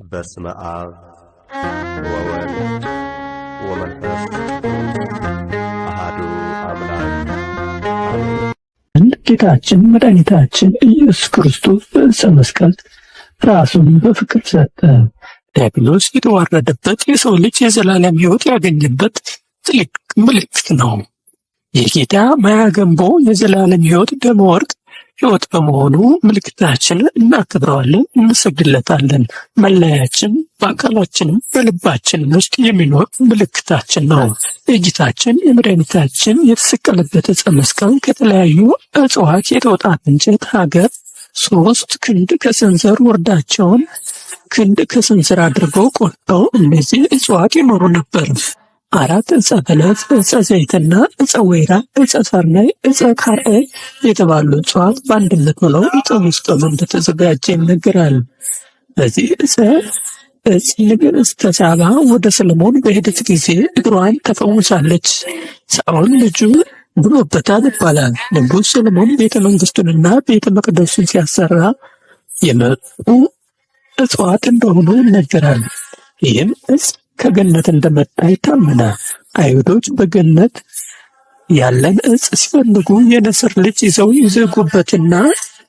በስመ አብ ወወልድ ወመንፈስ ቅዱስ አሐዱ አምላክ አሜን። ጌታችን መድኃኒታችን ኢየሱስ ክርስቶስ በዕፀ መስቀል ራሱን በፍቅር ሰጠ። ዲያብሎስ የተዋረደበት፣ የሰው ልጅ የዘላለም ሕይወት ያገኘበት ትልቅ ምልክት ነው። የጌታ ማያ ገንቦ የዘላለም ሕይወት ደመ ወርቅ ሕይወት በመሆኑ ምልክታችን እናከብረዋለን፣ እንሰግድለታለን። መለያችን በአካላችንም በልባችን ውስጥ የሚኖር ምልክታችን ነው። የጌታችን የመድኃኒታችን የተሰቀለበት ዕፀ መስቀል ከተለያዩ እጽዋት የተውጣጣ እንጨት ሀገር 3 ክንድ ከስንዝር ወርዳቸውን ክንድ ከስንዝር አድርገው ቆርጠው እነዚህ እጽዋት ይኖሩ ነበር። 4 ዕፀ በለስ፣ ዕፀ ዘይትና ዕፀ ወይራ፣ ዕፀ ሰርናይ፣ ዕፀ ካርኤ የተባሉ እጽዋት በአንድነት ሆነው ዕፀ መስቀሉ እንደተዘጋጀ ይነገራል። በዚህ ዕፀ እጽ ንግሥተ ሳባ ወደ ሰለሞን በሄደች ጊዜ እግሯን ተፈውሳለች። ሳኦል ልጁ ብሎበታል ይባላል። ንጉሥ ሰለሞን ቤተ መንግስቱንና ቤተ መቅደሱን ሲያሰራ የመጡ እጽዋት እንደሆኑ ይነገራል። ይህም እጽ ከገነት እንደመጣ ይታመናል። አይሁዶች በገነት ያለን እጽ ሲፈልጉ የንስር ልጅ ይዘው ይዘጉበትና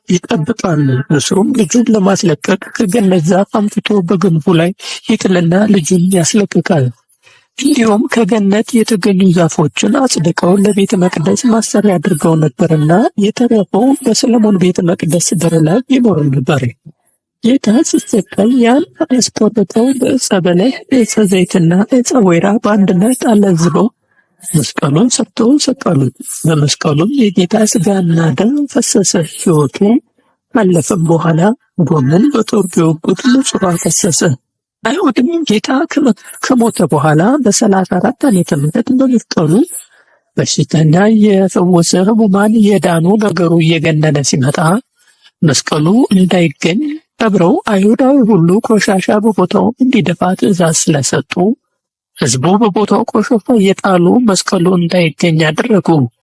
ይጠብቃሉ። ንስሩም ልጁን ለማስለቀቅ ከገነት ዛፍ አምጥቶ በግንቡ ላይ ይጥልና ልጁን ያስለቅቃል። እንዲሁም ከገነት የተገኙ ዛፎችን አጽድቀው ለቤተ መቅደስ ማሰሪያ አድርገው ነበርና የተረፈው በሰለሞን ቤተ መቅደስ በር ላይ ይኖር ነበር። ጌታ ሲሰቀል ያን አስቆርጠው በዕፀ በለስ፣ ዕፀ ዘይትና ዕፀ ወይራ በአንድነት አለዝበው መስቀሉን ሰርተው ሰቀሉት። በመስቀሉም የጌታ ሥጋና ደም ፈሰሰ። ሕይወቱ ካለፈም በኋላ ጎኑን በጦር ቢወጉት ንጹሕ ውሃ ፈሰሰ። አይሁድም ጌታ ከሞተ በኋላ በ34 ዓመተ ምህረት በመስቀሉ በሽተኛ የፈወሰ፣ ሕሙማን የዳኑ፣ ነገሩ እየገነነ ሲመጣ መስቀሉ እንዳይገኝ ቀብረው አይሁዳዊ ሁሉ ቆሻሻ በቦታው እንዲደፋ ትእዛዝ ስለሰጡ ሕዝቡ በቦታው ቆሻሻ እየጣሉ መስቀሉ እንዳይገኝ አደረጉ።